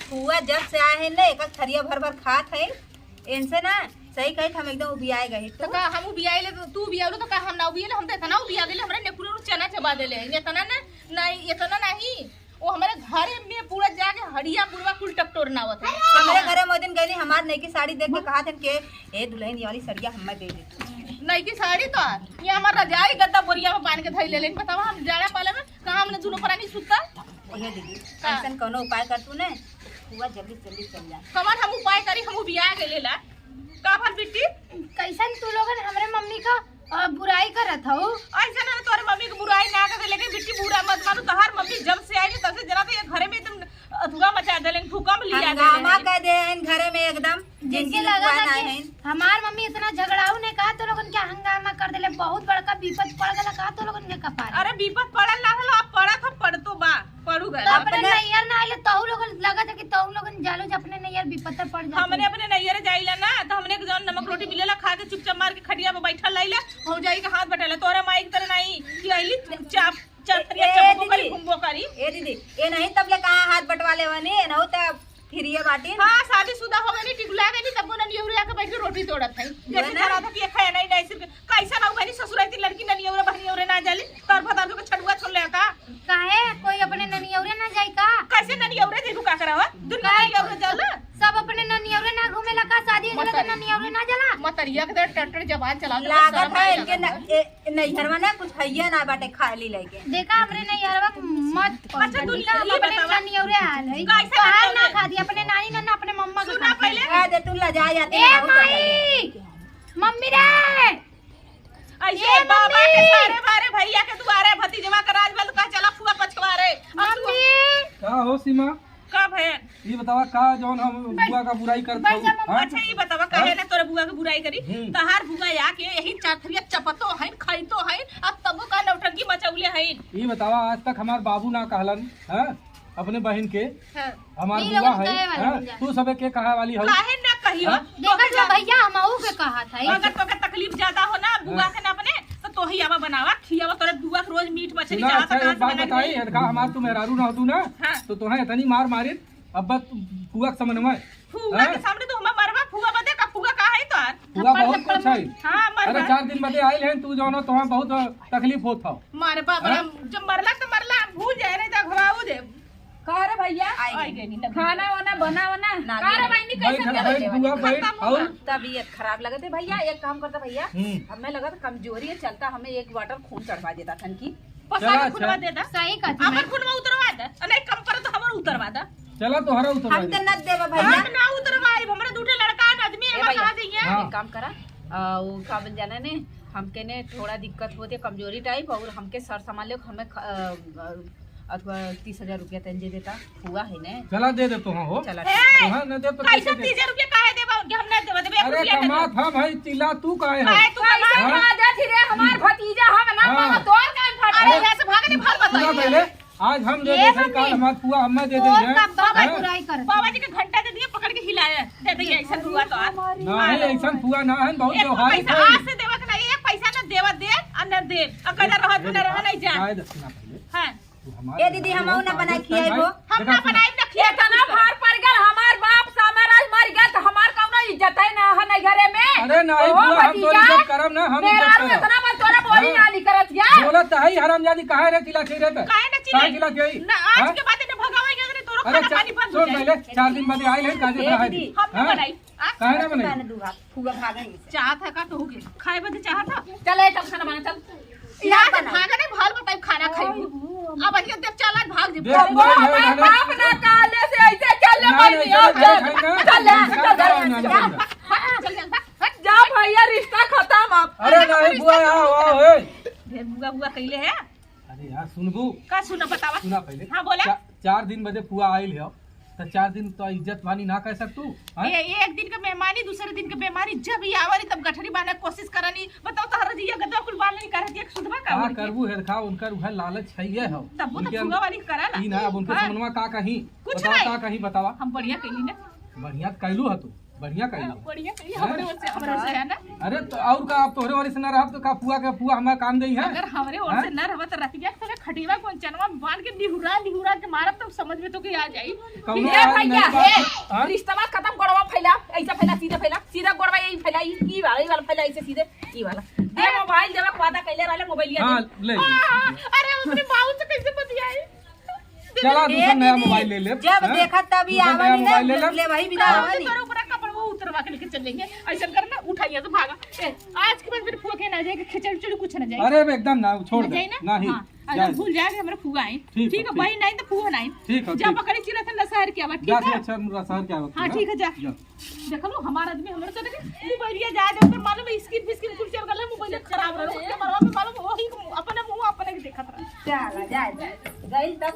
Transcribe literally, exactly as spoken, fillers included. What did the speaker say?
फुआ जब से आए हैं ना, एक एक थरिया भर भर खात है। इनसे ना सही कही, हम एकदम उबियाए गए। तो का हम उबियाए ले, तू उबियालू तो का हम ना उबियाले? हम तो इतना उबिया गेले, हमरे नेकुरे चना चबा देले हैं। इतना ना, नहीं, इतना नहीं। वो हमारे घरे में पूरा जाके हड़िया पुरवा कुल टकटोर नावत है। हमारे घरे में वो दिन गईली, हमार नई की साड़ी देख के कहा थे के, "ए दुल्हन, ये वाली सड़िया हमें दे दे तू।" नई की साड़ी तो ये हमार रजाई गद्दा बोरिया में बांध के धई ले लेन। बतावा, हम जाड़ा पाले में कहाँ हमने दोनों प्राणी सुतल? ये दीदी, हाँ। ऐसन कोनो उपाय कर तू ने, फुआ जल्दी जल्दी चल जा। कमन हम उपाय करी, हम उबिया गेले ला। का भल बिट्टी? कैसन तू लोगन हमरे मम्मी का, अ, बुराई करत हऊ? ऐसे ना, तोरे मम्मी के बुराई ना करे, लेकिन बिट्टी बुरा मत मानू, तोहार मम्मी जब से आई ना, तब से जना तो ये घरे में एकदम अथुआ मचा देले, भूकंप लिया देले। हंगामा कर दे हैं घरे में एकदम, जैसे जिंदगी लगा हुआ था ना कि है। हमार मम्मी इतना झगड़ाऊ ने कहा तो लोगन क्या हंगामा कर देले, बहुत बड़का विपद पड़ गला कहा तो लोगन के कपार। अरे विपद पड़ल ना हलो, अब पड़त हो, पड़तो बा। पड़ू गए। तो अपने अपने नैहर ना आइले, तहु लोगन लगत है कि तहु लोगन जालो जे अपने नैहर विपत्ता पड़ जाते। हमने अपने नैहर जाइला ना, तो हमने एक जौन नमक रोटी मिलेला, खा के चुपचाप मार के खटिया पे बैठल रहिला, भौजाई के हाथ बटाला। तोरे माई की तरह नहीं कि अइली चुपचाप चल, ए, चल, घूमबो करी, दीदी। घूमबो करी। ए दीदी, ए नहीं तब ले कहाँ हाथ बटवा ले वनी, ए नहु तब फिरिए बाटी। हाँ, शादीशुदा हो गई, टिकुला गई, तब वो ननियौरे आके बैठ के रोटी तोड़त है। जैसे बोला ना। चला था कि ये खाया नहीं, नहीं सिर्फ कैसा ना उगनी ससुराई थी लड़की ननियौरे बहनियौरे ना जाली, तोर भतार के छड़ुआ छोड़ ले का? काहे कोई अपने ननियौरे ना जाई का? कैसे ननियौरे देखू का करा हो? दुनिया काहे? ननियौरे जाला? सब अपने ननियौरे ना घूमे ला का? शादी हो गइला तो मतरी। ननियौरे ना जाला? मतरिया के तरह टटर जबान चलाओ, लागत शर्म है नहीं इनके लगत न-, है। ए, नैहरवा ना कुछ हइये ना बाटे खाली लेके। देखा हमरे नैहरवा मत अच्छा, तू देखा हम ये अपने बतावा। ननियौरे हाल है। कैसे तोहार ना ननियौरे? खा दी, अपने नानी ना, ना अपने मम्मा के सुना खा दी। पहले। ए, दे तू लजा जाते ए ना, बहुत माई! मम्मी रे! ऐसे ए, बाबा के मम्मी! सारे बारे भैया के दुआरे भतीजवा के राज बल का चला फुआ पछवारे। अब तू मम्मी! का हो सीमा? का भैन? ई बतावा का जौन हम बुआ का बुराई करत बैठ जा, हऊ, मम्मी। हाँ? अच्छा, ई बतावा काहे हाँ? ना तोरे बुआ के बुराई करी? हम्म। तहार बुआ आके यही चार थरिया चपतो हईन, खाइतो हईन, अब तबो का नौटंकी मचौले हईन। ई बतावा आज तक हमार बाबू ना कहलन, हाँ? अपने बहिन के, हाँ। हमार ई बुआ लोगन है, कहे वाला हाँ? बन जा। तू सबे के कहा वाली हऊ? काहे ना कहियो? हाँ? देखा जो भैया हमहू के कहा था, ई अगर तोके तकलीफ ज्यादा हो ना, बुआ हाँ। के ना अपने, तो तोही आवा बनावा, खियावा, तोरे बुआ के रोज मीट मछली सुना, चाहत अच्छा, का एक बात बना बताई, के। अगर हमार तू मेहरारू ना होतू ना, हाँ। तो तोहे इतनी मार मारित, अब बस फुआ के समझ में। फुआ हाँ? के सामने तो हमार मरवा, फुआ बदे का, फुआ का है तो यार? फुआ थप्पड़, बहुत थप्पड़ कुछ है। मार। हाँ, मरवा। अरे, चार दिन बदे आइल हैं, तू जौन हो, तोहे बहुत तकलीफ होत हो। मरवा, हाँ? बड़ा, जब मरला तो मरला, भूल जाए, नहीं तो घवाऊ दे। का रे भैया? आई आई गई। गई नी, ना खाना वाना बना वाना? ना, का रे नहीं। बहिनी, कैसे बैठ, चलत बैठ, है? बुआ, बैठ, खत्म और हुआ। तबीयत खराब लगत है भैया, एक काम करता भैया, हम्म। हमें लगत कमजोरी है, चलता हमें एक bottle खून चढ़वा देता थन की। पसारा चला, खुनवा चला। दे दा। सही कहती अपन मैं। खुनवा उतरवा दे। अरे कम पर तो हमर उतरवा दा। चला तोहरा उतरवा हम दे। तो न देबा भैया। हम ना उतरवाई, हमरा दूठे लड़का है, आदमी ए है, भैया, कहाँ जाइए? हाँ। एक काम करा, आ, वो का बोल जाना ने, हमके ने थोड़ा दिक्कत होती है, कमजोरी type, और हमके सर संभाल ले, हमें ख-, अ, अ, अथवा तीस हजार रुपया तन जे देता, हुआ है ने। चला दे दे तो, हाँ हो। चला ए, ठीक है। हाँ, न दे तो कैसे कैसे दे? तीस हजार रुपया काहे देबा उनके? हम ना देबा, देबा, एक अरे रुपया ना कमात देबा। हम है, चिल्ला तू काहे हो? काहे तू कैसे हाँ? खा जात ही रे, हमार भतीजा हम ना हाँ। मांगा, तोर काहे फाटा? अरे, अरे, यहाँ से भाग नहीं, भाग, सुना बताइए। पहले, आज हम दे ए दे, मम्मी, काल हमार फुआ हम्मा दे दे तोर हैं। का बाबा हैं? बुराई करत बाबा जी के घंटा दे दिया, पकड़ के हिलाया, दे दे, ऐसा फुआ तो आज। ना है, ऐसा फुआ ना है, बहुत एक व्यवहारिक पैसा है। आज से देवत नहीं, एक पैसा ना देवत दे, और ना दे, और कहता रहत में ना रहा नहीं जा। जाए दे, सुना पहले। हाँ। तू हमार ए दीदी, हम ना बनाई खियाई हो। हम ना बनाई ना खियाई। इतना भार पड़ गल, हमार बाप सामराज मर गल, तो हमार कौनो इज्जत है ना है नहीं घरे में। अरे नहीं, ओ बुआ, हम तोर भतीजा, इज्जत करब ना, हम इज्जत मेहरारू करब। इतना मन तोरा बोली हाँ। ना निकरत या। बोलत है हरामजादी, काहे रे चिल्ला के रे पे? काहे ना चिल्लाई? काहे चिल्ला के आई? ना, आज हाँ? के बाद इन्हें भगावा गया, तोरो अरे खाना चा-, पानी बंद हो सुन जाए। पहले, चार दिन बाद आइल है, काहे ए रहा है? दीदी, हम ना हाँ? बनाई। आ? काहे ना बनाई? काहे ना दूंगा? फुआ भागेंगे। चाहत है का तो होगी? खाए बदे चाहत है? चल, ए, चल, खाना बना, चल। यहाँ से भागा नहीं, भाल बताई, खाना खाई। अब अहिया देख, चल, आज भाग जी। देख, अब वो भाग हमारे जी। बाप ना काले से ऐसे चल ले ना, पाई नहीं, नहीं, चल, चल, चल, चल, चल, चल, चल, चल, चल। चल, चल, हट, हट। जा भैया, रिश्ता खत्म अब। अरे नहीं, बुआ, आओ, आओ, ए। ढेर बुआ, बुआ कैले है। अरे यार, सुनबू? का सुना, बतावा। सुना पहले। हाँ, बोला। चा-, चार दिन बदे फुआ आइल है, तो चार दिन तो इज्जत पानी ना कर सकतू, हाँ? ए, एक दिन के मेहमानी, दूसरे दिन के बीमारी, जब ये आवरी तब गठरी बांधे के कोशिश करनी। बताओ, तोहरा जिया गदवा कुल बांधे नहीं करत, एक सुधवा का का बोल के? करबू हेरखा, उनकर उहे लालच है ये हो। तब वो तो उनके फुआ वाली करा ला। ई ना, अब उनके हाँ। समनवा का कहीं? कुछ बतावा, नहीं। का कहीं बतावा? हम बढ़िया कैली ना। बढ़िया तो कैलू है तू। बढ़िया कही। हाँ, बढ़िया कही, हैं? हमरे ओर से, हमरे ओर से है ना? अरे तो और का, आप तोहरे ओर से ना रहब तो का फुआ के फुआ हमार काम देई है? अगर हमरे ओर से हैं? ना रहब तो रतिया के साले खटिया को चनवा में बांध के निहुरा निहुरा के मारब, तब समझ में तो के आ जाई। कौनो ए आज भैया, नहीं बात ए, है। हाँ? रिश्तवा खत्म, गोड़वा फैला, ऐसे फैला, सीधे फैला, सीधा गोड़वा यही फैला, ई, ई वाला, ई वाला फैला, ऐसे सीधे, ई वाला। दे मोबाइल देवे के वादा कैले रहले, मोबाइलिया हाँ, दे। ले, ले। आ, अरे, उसके बाबू से कैसे बतियाई? चला, ए दूसरा नया दीदी, मोबाइल ले ले। जब हाँ? देखा तब ही दूसरा आवा नया नहीं ना, मोबाइल ले ले। ले भाई बिना हाँ, आवा तो नहीं। तोरे ऊपर कपड़वा उतरवा के लेके चल जाएंगे। ऐसा कर ना, उठाइए तो भागा। ए, आज के बाद मेरे फुआ के ना जाए कि खिचड़ी उचड़ी कुछ ना जाए। अरे, अब एकदम ना, छोड़ ना दे। जाए ना? नहीं, हाँ, अगर जाए। भूल जाए कि हमारे फुआ आए। ठीक ठीक है, है, ठीक। बहन नहीं तो फुआ नहीं। ठीक है, जा ठीक। पकड़े चिल्ला था, शहर के आवा, ठीक जा, है? अच्छा, शहर के आवा, हाँ, हाँ? ठीक है, जा। जा। देख लो, हमारा आदमी हमरे से देखे, मोबाइलिया जाए दे, ओकर मालूम है, स्किन फिस्किन कुल चल गल है, मोबाइल खराब रहे, ओकर मरवा में मालूम, वही अपने मुंह अपने के देखत रहे। चला, जाए, जाए। गइल तब